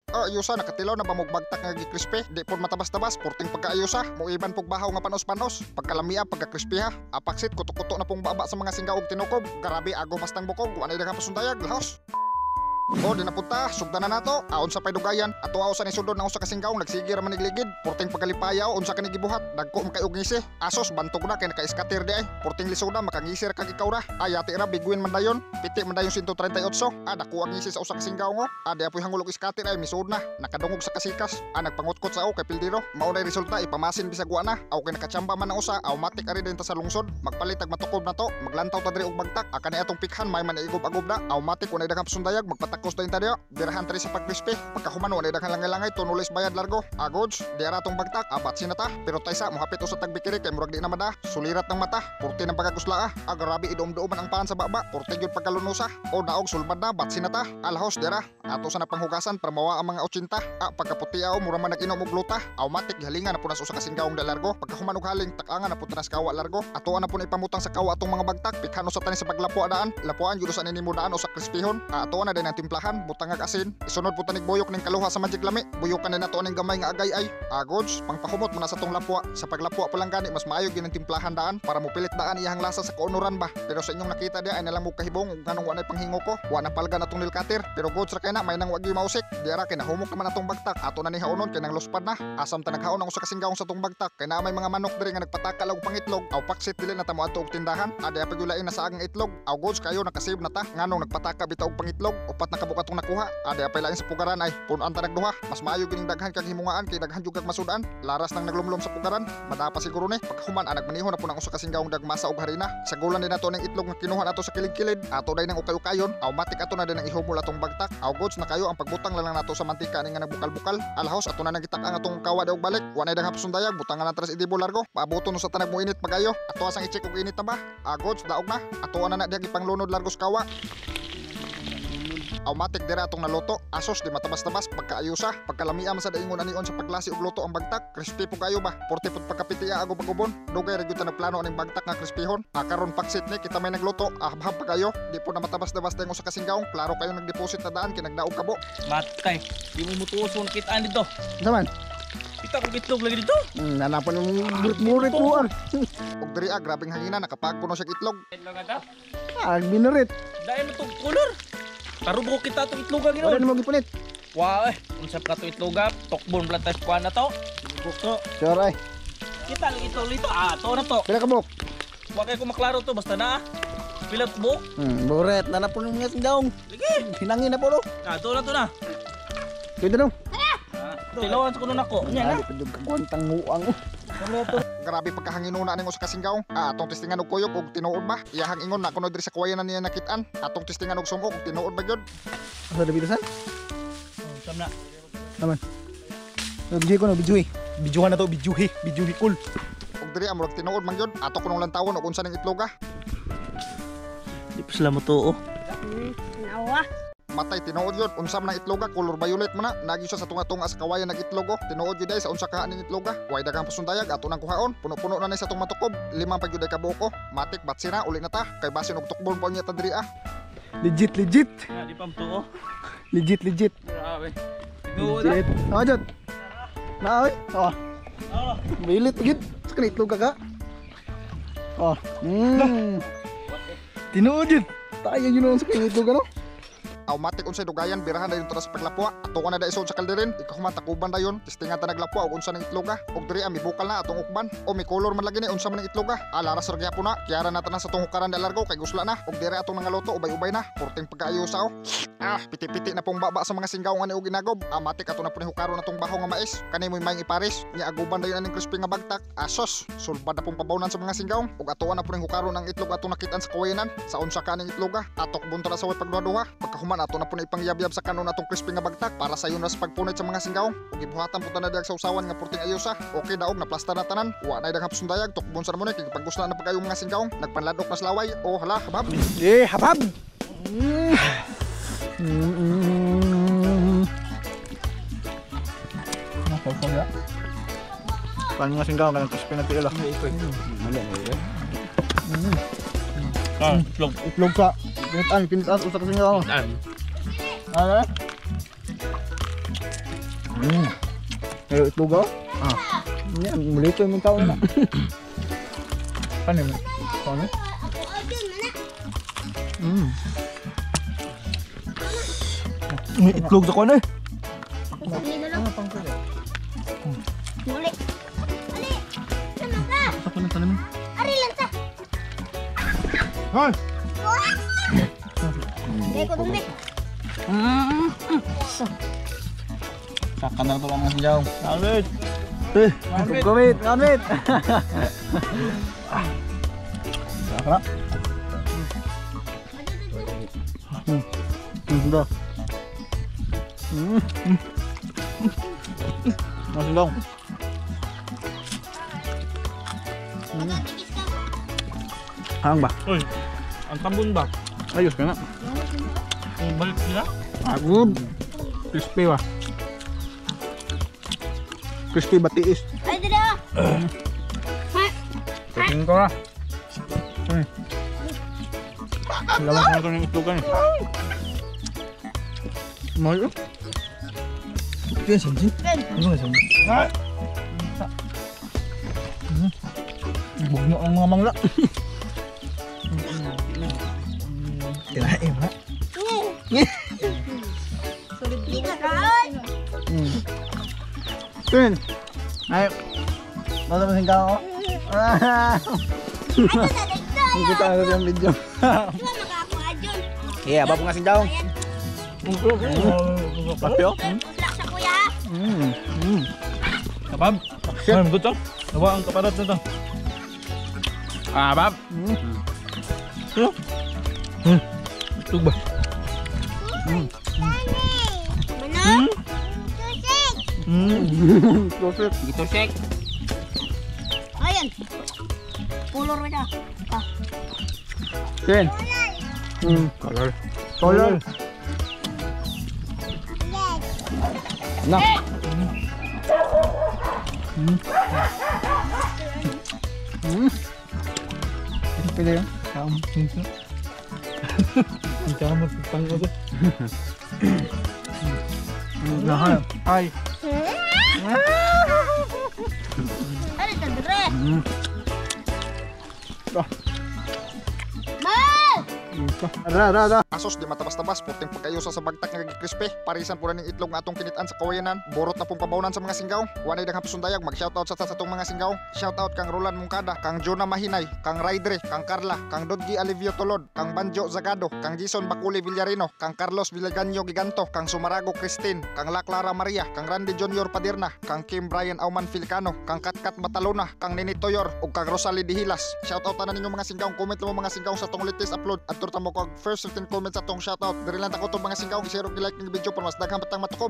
Oh, ayusa nakatilaw na ba mo bagtak nga gi-crispy? Di pod matabas-tabas, porting pagkaayusa. Moiban pug bahaw nga panos-panos. Pagkalamia, pagka-crispy ha. Apaksit, kuto-kuto na pong baba sa mga singgaw og tinukob. Grabe, ago bastang bukog. Wa na daghang pasundayag, lahos. O, di na punta, sugdan na nato. Aon sa paydugayan, ato aw sa nisudod ng usa ka singgaw, nagsige ra man igligid. Porting pagkalipayaw, unsa ka ni gibuhat, dagko man kay og ngisi. Asos, bantog na kay naka-scatter di ay. Porting lisoda, makangisir kag ikaw ra. Ay, ati ra, biguin man dayon. Piti man dayon 138. Ah, dako ang ngisi sa usa ka singgaw ngo. Ah, di apoy hangulog scatter ay misud na. Nakadungog sa kasikas. Ah, nagpangutkot sa o kay pildiro. Mao nay resulta, ipamasin bisag wa na. Aw kay nakachamba man ang usa, automatic ari din ta sa lungsod. Magpalit ag matukob na to, maglantaw ta diri og bagtak. Ah, kani atong pikhan may man igob-agob na. Automatic walay daghang pasundayag, magpatakos dayon ta diha. Birahan ta sa pagkrispi. Pagkahuman walay daghang langay-langay, tunulis bayad largo. Agods, diara atong bagtak, abat sinata. Pero taysa mohapit usa tagbikiri kay murag di na mada. Sulirat ng mata, purti ng pagkagusla ah. Ah, grabe idom-doom man ang paan sa baba, purti gyud pagkalunosa. O daog sulbad na, bat sinata. Alahos dira. Ato sa napanghugasan para mawa ang mga 80. Ah, pagkaputi aw mura man nag-inom og gluta. Automatic gihalingan na po nas usa ka singgawong da largo. Pagkahuman og haling, takangan na po tanas kawa largo. Ato na po na ipamutang sa kawa atong mga bagtak. Pikhano sa tanin sa paglapo daan. Lapuan jud sa nimo daan o sa krispihon. Ah, ato na din ang timplahan, butangag asin. Isunod po tanig buyok ning kaluha sa magic lami. Buyukan din nato aning gamay nga agay ay. Agods, pangpahumot mo na sa tong lapwa. Sa paglapwa pa lang gani mas maayo gyud ang timplahan daan para mopilit daan iyang lasa sa kaunuran ba. Pero sa inyong nakita diya ay nalang mo kahibong ug nganong wa nay panghingo ko. Wa na palga na tong nail cutter. Pero goods ra kay na may nang wa gyud mausik. Diara kay nahumok naman atong bagtak. Ato na ni haonon kay nang luspad na. Asam ta naghaon ang usa ka singgawong sa tong bagtak. Kay naa may mga manok diri nga nagpataka og pangitlog. Aw paksit dili na ta moadto og tindahan. Adi pa gyud lain na saag ang itlog. Aw goods kayo nakasave na ta. Nganong nagpataka bitaw og pangitlog. Upat na kabuk atong nakuha. Adi pa lain sa pugaran ay punan ta nagduha. Mas maayo gining daghan kag himungaan kay daghan jud kag masudan. Laras nang naglumlum sa pugaran. Madapa siguro ni. Pagkahuman anak maniho na po ng usa ka singgawong dagmasa og harina. Sagulan din nato ning itlog nga kinuha nato sa kilid-kilid. Ato day nang ukay-ukayon. Automatic ato na din ang ihumol atong bagtak. Aw goods na kayo ang pagbutang lang nato sa mantika ni nga nagbukal-bukal. Alahos ato na nagitak ang atong kawa og balik. Wa nay daghang pasundayag, butangan na tres idibo largo. Paaboton sa tanag mo init pagayo. Ato asang i-check og init na ba? Agods daog na. Ato na na diha gipanglunod largo sa kawa. Automatic dira atong naluto. Asos di matabas-tabas pagkaayusa. Pagkalamia man sa daingon anion sa pagklase og luto ang bagtak. Crispy po kayo ba? Porte pud pagkapitiya ago pagubon. Dugay ra gyud ta nagplano aning bagtak nga crispyhon. Ah, karon paksit ni kita may nagluto. Ahbhab pa kayo. Di po na matabas-tabas tayong usa ka singgawong. Klaro kayo nagdeposit na daan kay nagdaog kabo. Matay. Di mo mutuos kung kitaan dito. Unsa man? Kita kong itlog lagi dito. Nanapan mo burit-burit mo ah. Og diri ah, grabeng hangina nakapag kuno siya itlog. Itlog na. Ah, binurit. Dahil mo itong color. Karubo kita itong itloga Wala ginoon. na mo gipunit. Wow eh. Unsa pa ito itloga? Tokbon pala tayo kuha na to. Bukto. Sure ay. Kita lang itlog dito. Ah, to na to. Pila ka buok? Wa kay ko maklaro to basta na ah. Pila to buok? Burit nanapon mo nga singgaong. Lagi. Hinangin na po no. Ah, to na to na. Pwede no. Ah, tilawan sa kuno nako. Nya na. Ah, di pa jud kagwantang nguang. Grabe pagkahanginuna ning usa ka singgawong. Ah, atong testingan og kuyog og tinuod ba? Iyahang ingon na kuno diri sa kawayan na niya nakitaan. Atong testingan og sumok og tinuod ba gyud? Asa dabidasan? Sam na. Naman. Bijuhi ko no, bijuhi. Bijuhan na to, bijuhi. Bijuhi cool. Og diri amurag tinuod man gyud. Ato kunong lantawon og unsa ning itloga. Di pa sila motuo. Nawa. Matay tinuod yun. Unsa man ang itloga, color violet man na. Nagi siya sa tunga-tunga sa kawayan nag itlog oh. Tinuod yun day sa unsa ka aning itloga. Way daghang pasundayag ato nang kuhaon. Puno-puno na ni sa tong matukob. Limang pa gyud ay kabuok oh. Matik batsina uli na ta. Kay basin og tukbon pa niya ta diri ah. Legit, legit. Ah, di pa motuo. Legit, legit. Grabe. Tinuod na. Legit. Oh, jud. Na oy. Oh, Ah. violet gid. Sa kanang itlog ka ka. Oh. Tinuod yun. Tayo yun sa kanang itlog ano? Automatic unsay dugayan birahan dayon ta sa paglapwa. Ato na da isod sa kalderin. Ikahuman takuban dayon. Testingan ta naglapwa og unsa ning itloga. Og diri ah, mibukal na atong ukban. O mi color man lagi ni unsa man ning itloga. Ah, laras ra gyapon na. Kiyara na tanan sa tong hukaran da largo kay gusla na. Og diri atong nangaluto ubay-ubay na. Porting pagkaayo sa oh. Ah, piti-piti na pong baba sa mga singgaw nga ni og inagob. Amatik ato na po ni hukaron atong baho nga mais. Kani mo'y maayong ipares. Nya aguban dayon aning crispy nga bagtak. Asos, sulbad na pong pabawnan sa mga singgaw. Ug atoan na po ning hukaron ang itlog atong nakitaan sa kawayanan. Sa unsa ka ning itloga. Atok bunta na sa way pagduha-duha. Pagkahuman ato na po na ipangyabyab sa kanon atong crispy nga bagtak para sayon na sa pagpunit sa mga singgaw. Ug gibuhatan po ta na diag sa usawan nga purting ayusa. Okay daog na plasta na tanan. Wa na daghang pasundayag tukbon sa namo ni kay pagusna na pagayong mga singgaw. Nagpanladok na sa laway. Oh hala, habab. Eh, habab. Paano nga singgaw kanang crispy na tiil ah. Ah, itlog. Itlog sa pinitan, pinitan usa ka singgaw. Ah. Ano? Pero itlog oh. Ah. Yan, mulito yung tao na. Ano yun? Ano? May itlog sa kuan eh. Muli. Ali. Ano ka? Sa kuan tanim. Ari lang ta. Hoy! Hindi ko tumbi. Saka na to ang mga sinjaw. Alright. Eh, kumit, kumit. Saka na. Bro. Mga sinjaw. Hang ba? Uy. Ang tambon ba? Ayos ka na. Balik sila. Ah, good. Crispy ba? Crispy batiis. Ay, dili ah. Tingin ko na. Lawas na ito ng itlogan eh. Mahal oh. Ito yung sanji? Ano yung sanji? Bugno ang mga mangla. Tirain ha. Di ka kaon. Tin. Ay. Masa mo singkaw ko? Ah. Ano sa dito? Kita na sa video. Di ba makakuha dyan? Yeah, babo nga singkaw. Papyo? Uslak sa kuya. Kabab. Shit. Ay, good to. Nawa ang kaparat na to. Ah, bab. Ano? Itlog ba? Mano? Tusik. Tusik. Gito shake. Ayan. Color na. Ah. Tin. Color. Color. Na. Pili yun. Ang kamot pang ko. Ay. Ano ito, dre? Ah. Mal! Ra, ra, ra. Asos di matabas-tabas, puting pagkayusa sa bagtak nga gikrispe. Parisan po na ning itlog nga atong kinitan sa kawayanan. Borot na pong pabawnan sa mga singgaw. Wanay dang hapsundayag, mag-shoutout sa atong mga singgaw. Shoutout kang Roland Mungkada, kang Jonah Mahinay, kang Raidre, kang Carla, kang Dodgy Alivio Tolod, kang Banjo Zagado, kang Jason Bakuli Villarino, kang Carlos Villaganyo Giganto, kang Sumarago Christine, kang La Clara Maria, kang Randy Junior Padirna, kang Kim Brian Auman Filcano, kang Katkat Batalona, kang Nini Toyor, ug kang Rosalie Dihilas. Shoutout tanan ninyo mga singgaw. Comment mo mga singgaw sa tong latest upload. Adto ta mo kog first 15 comments sa tong shoutout. Diri lang ta ko tong mga singgaw. I-share ug i-like ning video para mas daghan patang matukob.